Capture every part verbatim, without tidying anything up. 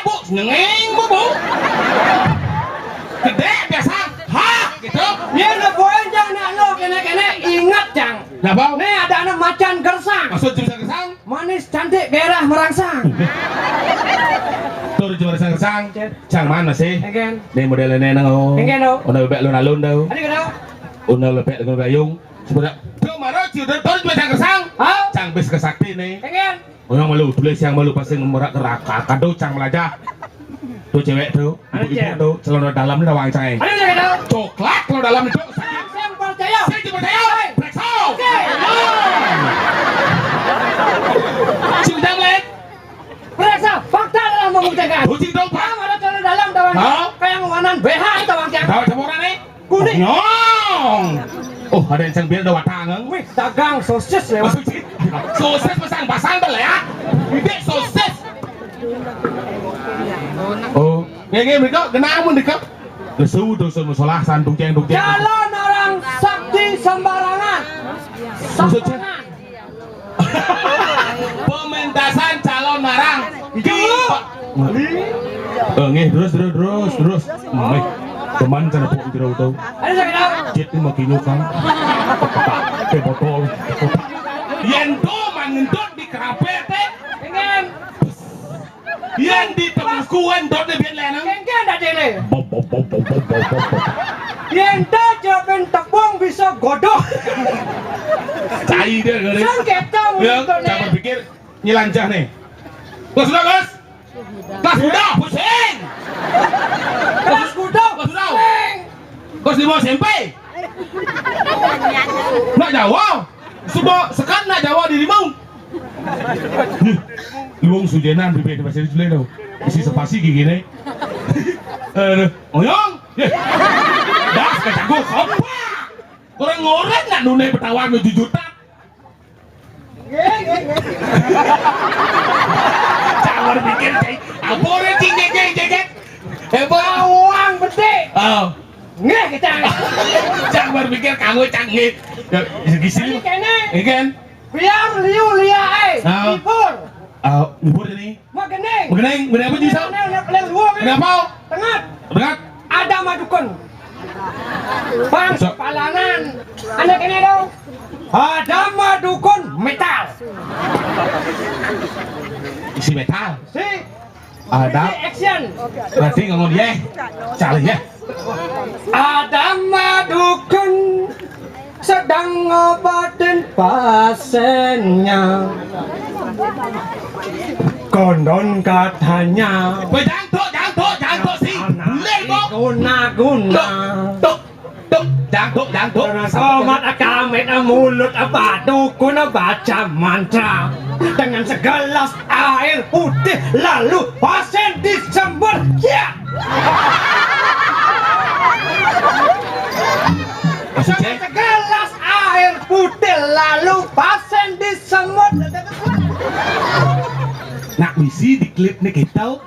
Bu, nyengeng, Bu, Bu. Gedé biasa, hah, gitu. Yén nepuin, Cang, nak lo kéné-kéné, inget, Cang. Napa? Né ada anak macan gersang. Maksud jam gersang? Manis, cantik, gairah, merangsang. Tur jam gersang-gersang. Cang mana sih? Engkén. Né modél né nang, oh. Engkén, oh. Ono bébék alun-alun, tau. Ada kena? Ono bébék dengan gayung. Sebedak. Tuh, maro, ci, udah, tur jam gersang-gersang. Hah? Cang bis kesakti né. Engkén. Orang malu, tulis yang malu pasti merak keraka. Kado cang melajah. Tuh cewek tuh, ibu-ibu tuh, celana dalam ini nawang cai. Ada yang tahu? Coklat celana dalam itu. Saya percaya. Saya percaya. Hei. Periksa. Oke. Sing dang, Lek. Periksa, fakta adalah membuktikan. Uji dong, Pak. Ada celana dalam tawang. Hah? Kayak nguanan B H tawang, Cang. Tahu sama orang nih? Kuning. Nyong. Oh, ada yang sambil ada watang, eh. Wih, dagang sosis lewat. Sosis. Sosis pasang-pasang dah ya. Ini sosis. Oh, nggih, nggih, mriko kena amun, Dek. Lesu dosa masalah san dungceng-dungceng. Calon orang sakti sembarangan. Maksudnya? Sembarangan. Pementasan calon marang. Iki, Pak. Eh, nggih, terus, terus, terus, terus. Nggih. Teman cara pok jero to. Ayo, saya kenal. Cit iki makinyo, Kang. Té botol. Yén to mangentut di kerapé té. Pengen. Yén di tembus kuwen dot né biyen leneng. Engkén dadéné. Bop, bop, bop. Yén ta jawabin tepung bisa godoh. Cai deh, ngene. Sengketa. Ya, muncul, nih. Jangan pikir nyelanjah nih. Kelas udah, Gus? Kelas udah, pusing. Kelas udah, kelas udah. Pusing. Kelas lima S M P. Nak Jawa. Semua sekat nak Jawa di limau. Nih, luwung sujenan bibir di pasir Jule to. Isi sepasi gigine. Eh, oyong. Nih. Das kacangku kompak. Orang ngorek nak nune petawar nuju juta. Cawar pikir, cai. Apa orang cing jegek, jegek? Eh, bawang betik. Oh. Nggih, kecang. Cang berpikir kanggo cang nggih. Ya, ya, gisi. Ini kene. Ini kan. Biar liu lia, eh. Ah. Libur. Ah, libur ini. Magening. Magening, magening apa, Ji, Sal? Magening, magening, magening, luar, eh. Kenapa? Tengah. Tengah. Ada madukun. Bang, bisa. Palanan. Anak ini dong. Ada madukun metal. Isi metal. Si Ada. Action. Berarti ngomong dia. Cari ya. Ada madukun sedang ngobatin pasiennya. Konon katanya. Weh, jangkuk, jangkuk, jangkuk sih. Boleh kok. Guna-guna. Tuh, tuh. Duk, dangduk, dangduk. Komat akamit mulut apa dukun baca mantra dengan segelas air putih lalu pasien disemur. Ya. Maksudnya? Segelas air putih lalu pasien disemur. Nak misi di klip nih kita.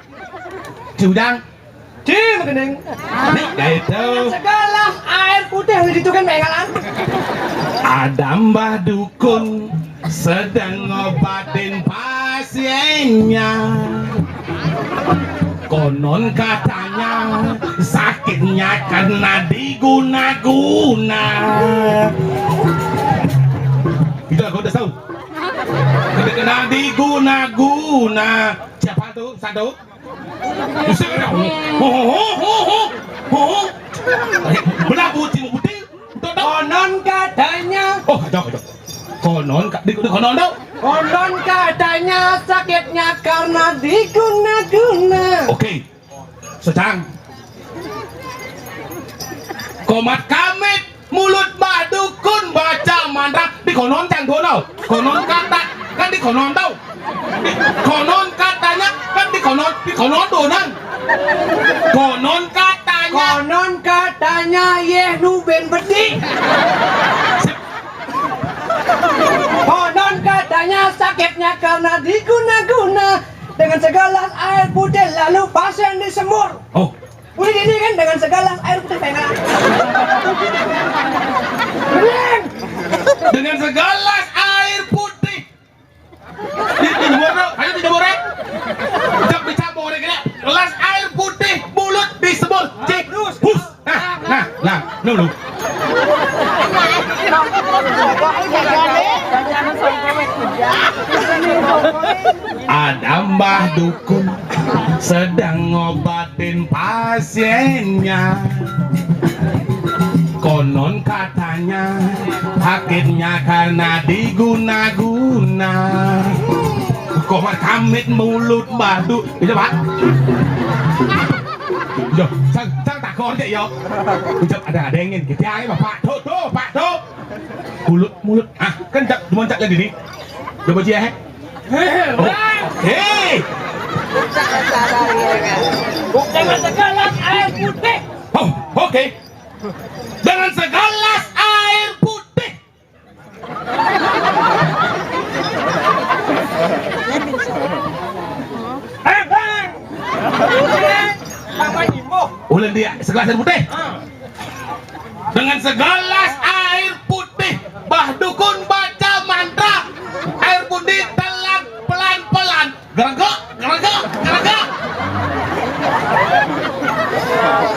Cudang. Cim, Gending. Nih, ya itu. Segelas air putih di situ kan pengalan. Ada Mbah Dukun sedang ngobatin pasiennya. Konon katanya sakitnya karena diguna-guna. Itu aku udah tahu. Karena diguna-guna. Siapa tuh? Satu. Buset, ya. Ho, ho, ho, ho, ho. Ho, ho. Belah putih, putih. Betul, tak? Konon katanya. Oh, kacau, kacau. Konon, ka-, di, di konon, tau? Konon katanya sakitnya karena diguna-guna. Oke. Sedang. Komat kamit. Mulut Mbah Dukun baca mantra di konon cang dono. Konon kata kan di konon tau. Di konon katanya kan di konon, di konon donan. Konon katanya. Konon katanya yeh nu ben bedik. Konon katanya sakitnya karena diguna-guna dengan segelas air putih lalu pasien disemur. Oh. Udah gini kan dengan segelas air putih pengen. Dengan segelas air putih. Di, di jemur, bro. Ayo di jemur, eh. Cak, dicak, mau orek, ya. Lo Ada Mbah Dukun sedang ngobatin pasiennya. Konon katanya sakitnya karena diguna-guna. Komar kamit mulut Mbah Du-, itu, Pak. Yo, sang, sang takon dek yo. Ucap ada-ada yang ingin kita, Pak. Tuh, tuh, Pak, tuh. Mulut, mulut. Ah, kan cak, cuma cak lagi nih. Coba dia, eh. Oh, oke. Dengan segelas air putih. Oh, oke. Dengan segelas air putih. Eh, Bang. Sama Imo. Ulun dia segelas air putih. Ah. Dengan segelas air putih, Bah Dukun baca mantra. Air putih telan pelan-pelan. Geregek, geregek, geregek.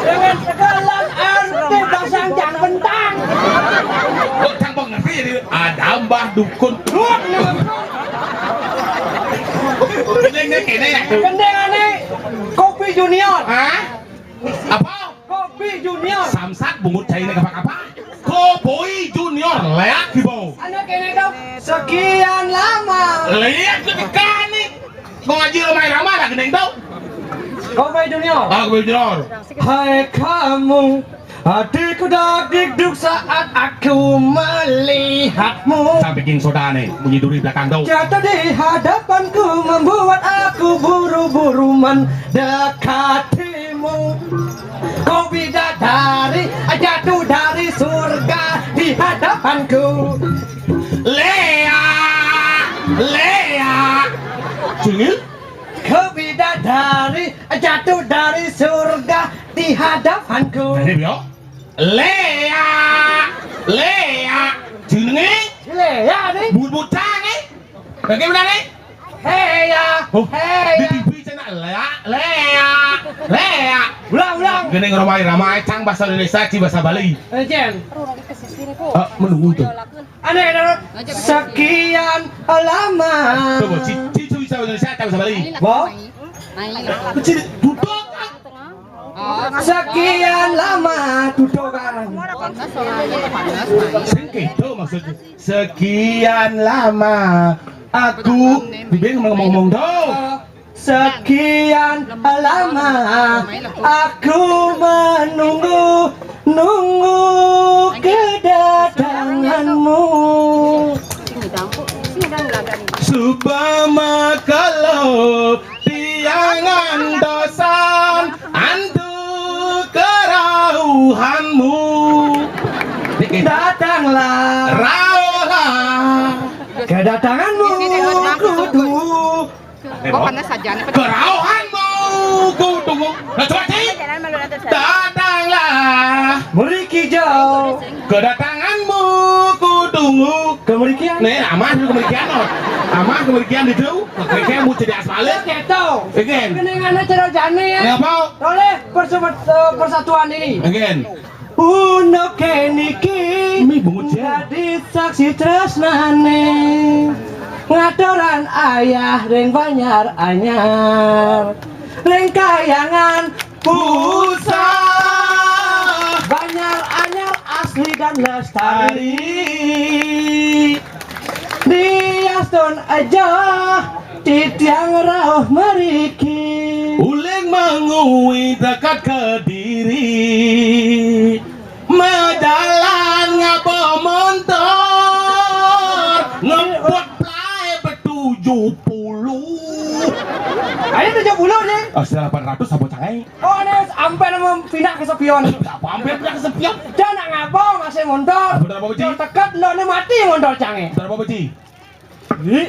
Dengan segelas air putih basang cang bentang. Kok cang pengerti jadi ada Mbah Dukun. Ruak nih, Bang. Gendeng nih, kene ya. Gendeng ane. Kopi Junior. Hah? Apa? Kopi Junior. Samsat bungut cai ini apa-apa? Cowboy Junior, leak di bawah. Anu kene dong. Sekian lama. Lihat ketika nih. Mau ngaji Rhoma Irama lah, gendeng tau. Cowboy Junior. Ah, Cowboy Junior. Hai kamu, hatiku dagdikduk saat aku melihatmu. Sampai king soda nih, bunyi duri belakang tau. Jatuh di hadapanku membuat aku buru-buru mendekatimu. Kau bidadari jatuh dari surga di hadapanku. Lea, Lea. Cengil? Kau bidadari jatuh dari surga di hadapanku. Ini, Bro. Lea, Lea. Jenenge? Lea nih. Bubut cang, eh. Bagaimana nih? Heya, oh, heya. Di T V cina Lea, Lea, Lea. Ulang, ulang. Gini ngeramai-ramai cang bahasa Indonesia ci bahasa Bali. Eh, Jen. Eh, menunggu tuh. Aneh, aneh. Sekian lama. Coba ci, ci, ci bisa Indonesia cang bahasa Bali. Wah. Kecil duduk. Sekian lama dudukan. Sing gitu maksudnya. Sekian lama aku bibir ngomong-ngomong dong. Sekian lama aku menunggu, nunggu kedatanganmu. Subama kalau tiangan dosan antu kerauhanmu. Datanglah, rauhlah. Kedatanganmu kutunggu. Oh, karena saja nih. Kerauhanmu kutunggu. Nah, coba, Ci. Datanglah. Mriki jauh. Kedatanganmu kutunggu. Kemrikian. Nih, amah dulu kemrikian, no. Amah kemrikian itu. Kemrikian mau jadi aspal. Ya, gitu. Again. Keningane cara jane ya. Ngapa? Oleh persu-, eh, persatuan ini. Again. Uno keniki. Mi bungut ya. Dadi saksi tresnane. Ngatoran ayah ring Banjar Anyar. Ring Kayangan Pusat. Banjar Anyar asli dan lestari. Diastun aja titiang rauh mriki. Uling mengui dekat Kediri. Mejalan ngapa montor. Ngebut plai betujuh puluh. Ayo tujuh puluh nih. Oh, sudah delapan ratus apa cangai? Oh, ini hampir mau pindah ke Sepion. Apa hampir pindah ke Sepion? Jangan ngapa masih montor. Apa berapa biji? Tekat lo nih mati montor cangai. Berapa biji? Ih.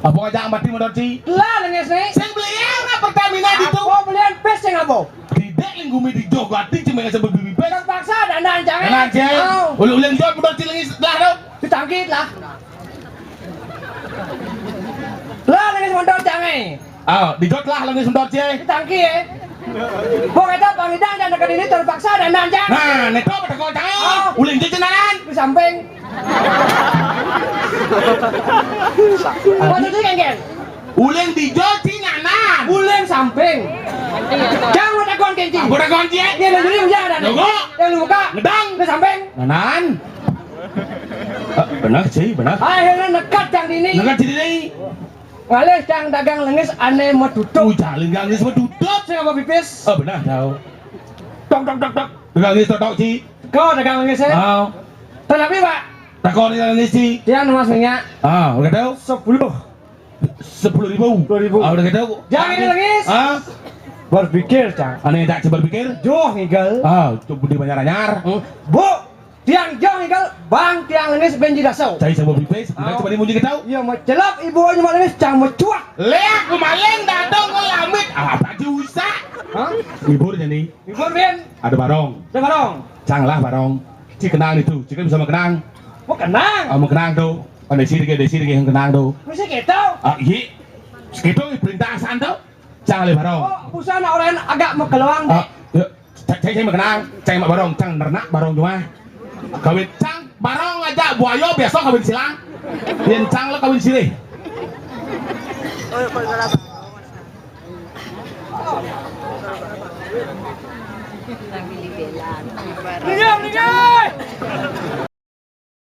Apa ngajak mati modal ci? Lah, lenges nih. Sing beli apa Pertamina di tu? Apa belian pes sing apa? Tidak, ling gumi di Jogati cuma yang sebut bibi pes. Terpaksa ada ancang. Ada ancang. Oh. Ulu-ulu yang jawab modal ci lenges lah tu. Ditangkit lah. Lah, lenges modal cange. Oh, dijot lah lenges modal ci. Ditangkit ya. Gua kata Bang Idang dan dekat ini terpaksa ada ancang. Nah, neto pada kau cange. Oh. Uling ci cenanan. Di samping. Maksudnya kan, Ken? Uling dijo, Ci, nyanan. Uling samping. Jangan takon, Ken, Ci. Aku takon, Ci. Ini lagi, jangan ada. Logo. Yang lu buka. Ngedang. Ini samping. Nyanan. Ah, benar, Ci, benar. Akhirnya nekat cang dini. Nekat Ci dini. Ngalih cang dagang lengis ane matutup. Ujar lengis matutup. Saya apa pipis? Oh, benar, tahu. Tok, tok, tok, tok. Dagang lengis tok, tok, Ci. Kau dagang lengis, ya? Oh. Tapi, Pak. Takon lengis, Ci. Tiang mas minyak. Ah, udah tahu? Sepuluh. Sepuluh ribu. Sepuluh ribu. Ah, udah tahu? Jangan ini lengis. Ah. Berpikir, cang. Ane tak coba pikir? Joh, ngigel. Ah, coba di banyak anyar. Hmm. Bu, tiang jong igal, bang tiang lengis benji daso. Cai sama bipes, kita Oh. coba di munji kita. Iya, mau celap ibu aja mau lengis, cang mau cuak. Leak kemaling datang ke lamit, apa aja usah. Hah? Libur jadi. Libur, Bin. Ada barong. Ada barong. Cang lah barong. Ci kenang itu, ci kan bisa makan. Mau kenang? Ah, mau kenang tuh. Kan desi dikit, desi dikit yang kenang tuh. Mesti gitu. Ah, iya. Segitu perintah asan tuh. Cang lah barong. Oh, pusana orang agak mau keluang. Ah, yuk. Cai, cai, cai makenang, cai mak barong, cang nernak barong cuma. Kawin cang barong aja buayo biasa kawin silang. Yen cang lo kawin sirih. Minggir, minggir.